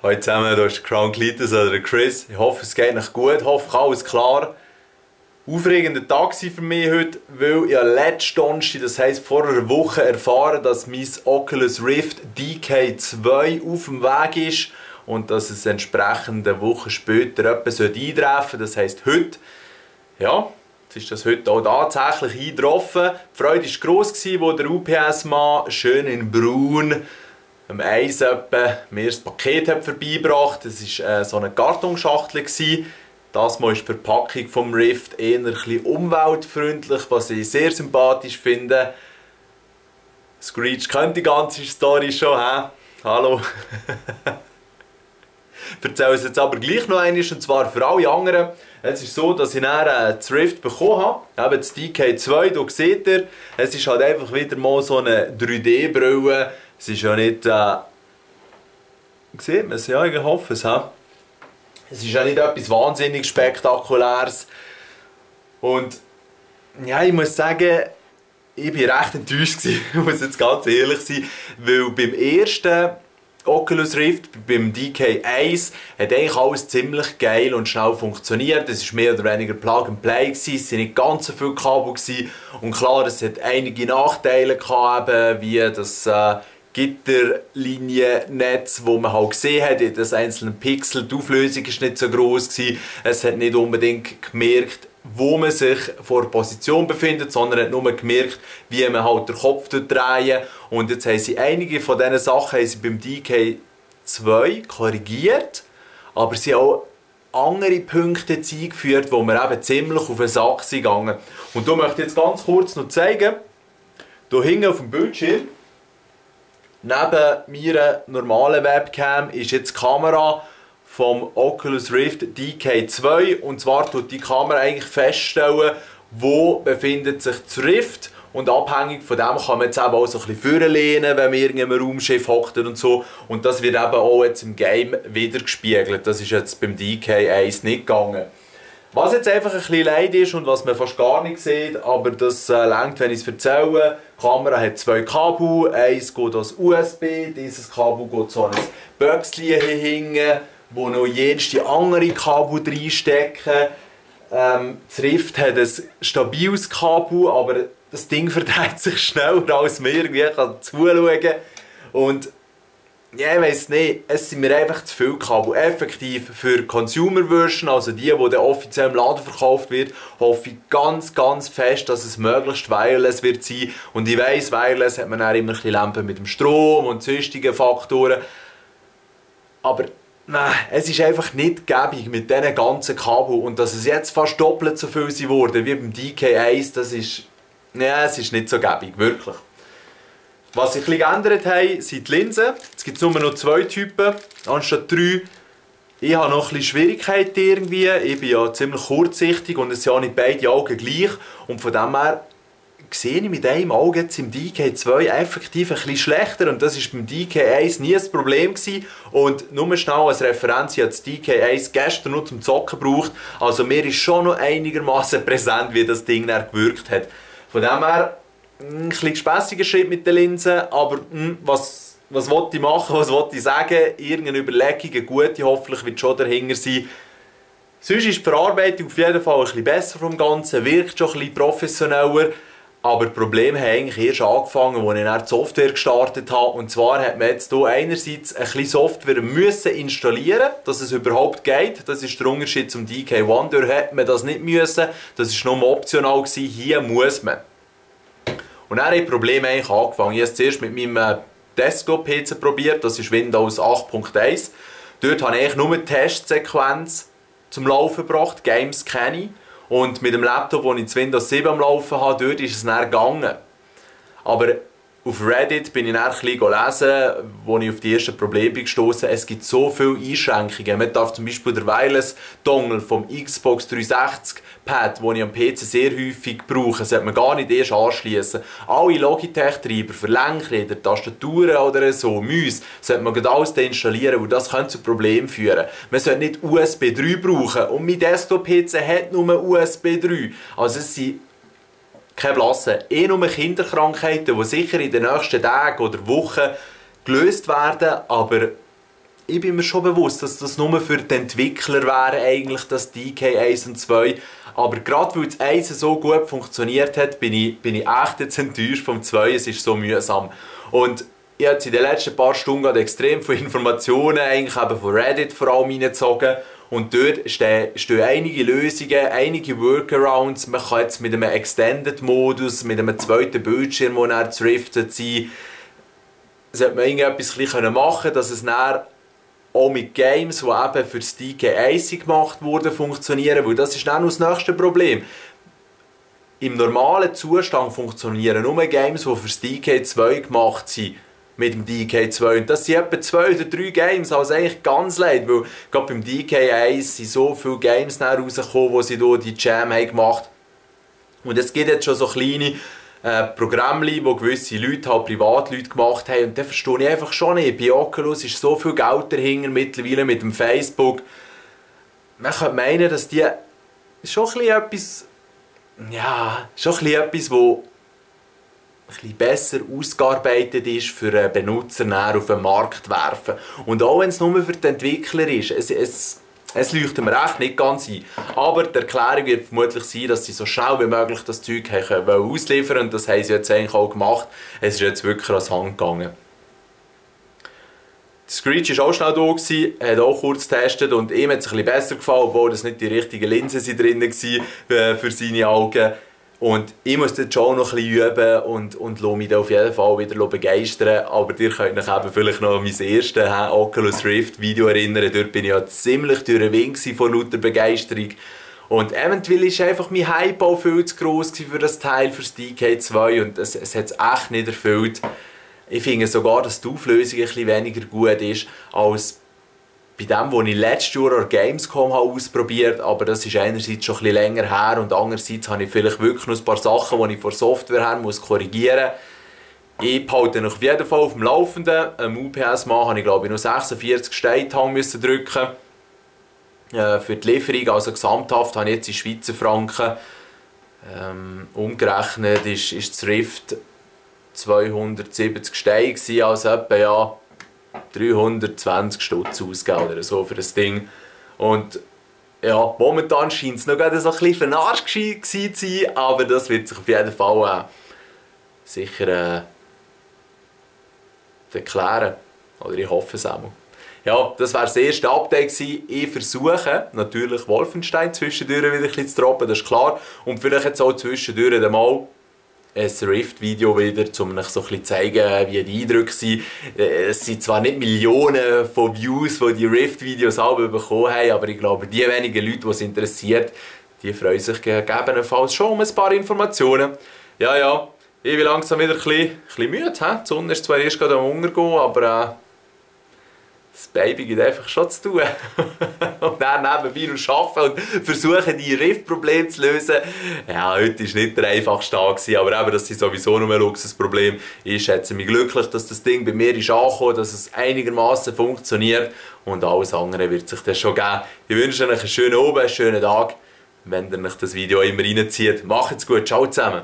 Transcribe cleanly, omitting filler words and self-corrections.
Hallo zusammen, hier ist Crown Cletus oder Chris. Ich hoffe, es geht euch gut, ich hoffe, alles klar. Aufregender Tag für mich heute, weil ich letzten Donnerstag, das heisst vor einer Woche, erfahren, dass mein Oculus Rift DK2 auf dem Weg ist und dass es entsprechend eine Woche später etwas eintreffen soll. Das heisst heute. Ja, jetzt ist das heute auch tatsächlich eingetroffen. Die Freude war gross, als der UPS-Mann schön in Braun am Eis mir das Paket vorbeigebracht. Das war so eine Kartonschachtel. Das Mal ist die Verpackung vom Rift eher ein bisschen umweltfreundlich, was ich sehr sympathisch finde. Screech kennt die ganze Story schon, hä? Hallo? Ich erzähle es jetzt aber gleich noch einmal, und zwar für alle anderen. Es ist so, dass ich dann das Rift bekommen habe, eben das DK2, hier seht ihr. Es ist halt einfach wieder mal so eine 3D-Brille. Es ist ja nicht, sieht man es? Ja, ich hoffe es. Es ist ja nicht etwas wahnsinnig Spektakuläres. Und ja, ich muss sagen, ich war recht enttäuscht, ich muss jetzt ganz ehrlich sein, weil beim ersten Oculus Rift, beim DK1, hat eigentlich alles ziemlich geil und schnell funktioniert. Es war mehr oder weniger Plug and Play, es waren nicht ganz so viele Kabel und klar, es hat einige Nachteile gehabt, wie das Gitterliniennetz, wo man halt gesehen hat, in das einzelnen Pixel, die Auflösung war nicht so groß gewesen. Es hat nicht unbedingt gemerkt, wo man sich vor der Position befindet, sondern hat nur gemerkt, wie man halt den Kopf drehen. Und jetzt haben sie einige von diesen Sachen haben sie beim DK2 korrigiert, aber sie haben auch andere Punkte eingeführt, wo wir eben ziemlich auf den Sack sind gegangen. Und da möchte ich jetzt ganz kurz noch zeigen, hier hinten auf dem Bildschirm, neben meiner normalen Webcam ist jetzt die Kamera vom Oculus Rift DK2, und zwar tut die Kamera eigentlich feststellen, wo befindet sich das Rift, und abhängig von dem kann man jetzt eben auch so ein bisschen vorlehnen, wenn man in irgendeinem Raumschiff hockt und so, und das wird eben auch jetzt im Game wieder gespiegelt. Das ist jetzt beim DK1 nicht gegangen. Was jetzt einfach ein bisschen leid ist und was man fast gar nicht sieht, aber das reicht, wenn ich es erzähle. Die Kamera hat zwei Kabel, eins geht als USB, dieses Kabel geht so ein Büchschen hier hinten, wo noch jenste andere Kabel reinstecken. Das Rift hat ein stabiles Kabel, aber das Ding verdreht sich schneller, als man irgendwie zuschauen kann. Und ja, ich weiss nicht, es sind mir einfach zu viele Kabel. Effektiv für Consumer Version, also die dann offiziell im Laden verkauft wird, hoffe ich ganz, ganz fest, dass es möglichst wireless wird sein. Und ich weiss, wireless hat man auch immer ein bisschen Lampen mit dem Strom und sonstigen Faktoren. Aber nein, es ist einfach nicht gäbig mit diesen ganzen Kabeln. Und dass es jetzt fast doppelt so viel geworden wie beim DK1, das ist, ja, es ist nicht so gäbig, wirklich. Was sich ein bisschen geändert hat, sind die Linsen. Es gibt nur noch zwei Typen, anstatt drei. Ich habe noch ein bisschen Schwierigkeiten irgendwie. Ich bin ja ziemlich kurzsichtig und es sind auch nicht beide Augen gleich. Und von dem her sehe ich mit einem Auge jetzt im DK2 effektiv ein bisschen schlechter. Und das war beim DK1 nie ein Problem gewesen. Und nur schnell als Referenz, ich habe das DK1 gestern noch zum Zocken gebraucht. Also mir ist schon noch einigermaßen präsent, wie das Ding dann gewirkt hat. Von dem her ein bisschen gespässiger Schritt mit den Linsen, aber was wollte ich machen, was wollte ich sagen? Irgendeine Überlegung, eine gute, hoffentlich wird schon dahinter sein. Sonst ist die Verarbeitung auf jeden Fall ein bisschen besser vom Ganzen, wirkt schon ein bisschen professioneller, aber die Probleme haben eigentlich erst angefangen, als ich dann die Software gestartet habe. Und zwar hat man jetzt hier einerseits ein bisschen Software müssen installieren, dass es überhaupt geht. Das ist der Unterschied zum DK1, dort hat man das nicht müssen, das war nur optional gewesen. Hier muss man. Und dann haben die Probleme eigentlich angefangen. Ich habe es zuerst mit meinem Desktop-PC probiert, das ist Windows 8.1. Dort habe ich eigentlich nur eine Testsequenz zum Laufen gebracht, Games kenne ich. Und mit dem Laptop, den ich das Windows 7 am Laufen habe, dort ist es dann gegangen. Aber auf Reddit bin ich dann ein bisschen lesen, wo ich auf die ersten Probleme gestoßen bin. Es gibt so viele Einschränkungen. Man darf zum Beispiel den Wireless-Dongle vom Xbox 360 Pad, den ich am PC sehr häufig brauche, sollte man gar nicht erst anschließen. Alle Logitech-Treiber für Lenkräder, Tastaturen oder so, Mäuse, sollte man alles installieren, weil das könnte zu Problemen führen. Man sollte nicht USB 3 brauchen und mein Desktop-PC hat nur USB 3. Also es sind keine Blassen. Nur Kinderkrankheiten, die sicher in den nächsten Tagen oder Wochen gelöst werden, aber ich bin mir schon bewusst, dass das nur für die Entwickler wäre, eigentlich das DK 1 und 2. Aber gerade weil das 1 so gut funktioniert hat, bin ich echt jetzt enttäuscht vom 2. Es ist so mühsam. Und ich habe in den letzten paar Stunden extrem viele Informationen, eigentlich eben von Reddit vor allem reingezogen. Und dort stehen einige Lösungen, einige Workarounds. Man kann jetzt mit einem Extended-Modus, mit einem zweiten Bildschirm, wo dann zu Riften sein, sollte man irgendetwas machen können, dass es dann auch mit Games, die eben für das DK 1 gemacht wurden, funktionieren. Weil das ist dann das nächste Problem. Im normalen Zustand funktionieren nur Games, die für das DK 2 gemacht sind. Mit dem DK 2. Und das sind etwa 2 oder 3 Games, also eigentlich ganz leid, weil gerade beim DK 1 sind so viele Games rausgekommen, wo sie hier die Jam haben gemacht haben. Und es gibt jetzt schon so kleine Programme, die gewisse Leute, halt Privatleute gemacht haben. Und das verstehe ich einfach schon nicht. Bei Oculus ist so viel Geld dahinter, mittlerweile mit dem Facebook. Man könnte meinen, dass die schon ein bisschen etwas, ja, schon ein bisschen etwas, wo ein besser ausgearbeitet ist, für einen Benutzer auf den Markt zu werfen. Und auch wenn es nur für die Entwickler ist, es leuchtet mir echt nicht ganz ein. Aber die Erklärung wird vermutlich sein, dass sie so schnell wie möglich das Zeug ausliefern wollen. Und das haben sie jetzt eigentlich auch gemacht. Es ist jetzt wirklich ans Hand gegangen. Screech war auch schnell da, hat auch kurz getestet und ihm hat es ein bisschen besser gefallen, obwohl das nicht die richtigen Linsen drin waren für seine Augen. Und ich muss jetzt schon noch ein bisschen üben und lasse mich auf jeden Fall wieder begeistern. Aber ihr könnt euch eben vielleicht noch an mein erstes Oculus Rift Video erinnern. Dort bin ich ja ziemlich durch den Wind von lauter Begeisterung. Und eventuell war einfach mein Hype auch viel zu gross für das Teil, für das DK2. Und es hat es echt nicht erfüllt. Ich finde sogar, dass die Auflösung ein bisschen weniger gut ist als bei dem, was ich letztes Jahr an Gamescom ausprobiert habe, aber das ist einerseits schon ein bisschen länger her und andererseits habe ich vielleicht wirklich noch ein paar Sachen, die ich von Software her korrigieren muss. Ich behalte ihn auf jeden Fall auf dem Laufenden. Am UPS-Mann habe ich glaube ich noch 46 Steine müssen drücken für die Lieferung, also gesamthaft habe ich jetzt in Schweizer Franken umgerechnet ist das Rift 270 Steine gewesen, also etwa ja 320 Stutz ausgegeben oder so für das Ding. Und ja, momentan scheint es noch gerade so ein bisschen verarscht gewesen zu sein, aber das wird sich auf jeden Fall sicher erklären. Oder ich hoffe es auch. Ja, das wäre das erste Update gewesen. Ich versuche natürlich Wolfenstein zwischendurch wieder ein bisschen zu droppen, das ist klar. Und vielleicht jetzt auch zwischendurch mal ein Rift-Video wieder, um euch so ein bisschen zu zeigen, wie die Eindrücke sind. Es sind zwar nicht Millionen von Views, die Rift-Videos bekommen haben, aber ich glaube, die wenigen Leute, die es interessiert, die freuen sich gegebenenfalls schon um ein paar Informationen. Ja, ich bin langsam wieder ein bisschen müde. Die Sonne ist zwar erst gerade am Untergehen, aber das Baby gibt einfach schon zu tun. Und dann nebenbei noch arbeiten und versuchen, die Rift-Probleme zu lösen. Ja, heute war nicht der einfachste Tag, aber eben, das ist sowieso noch ein Luxusproblem. Ich schätze mich glücklich, dass das Ding bei mir ist angekommen, dass es einigermaßen funktioniert. Und alles andere wird sich das schon geben. Ich wünsche euch einen schönen Abend, einen schönen Tag. Wenn ihr euch das Video immer reinzieht, macht's gut. Ciao zusammen.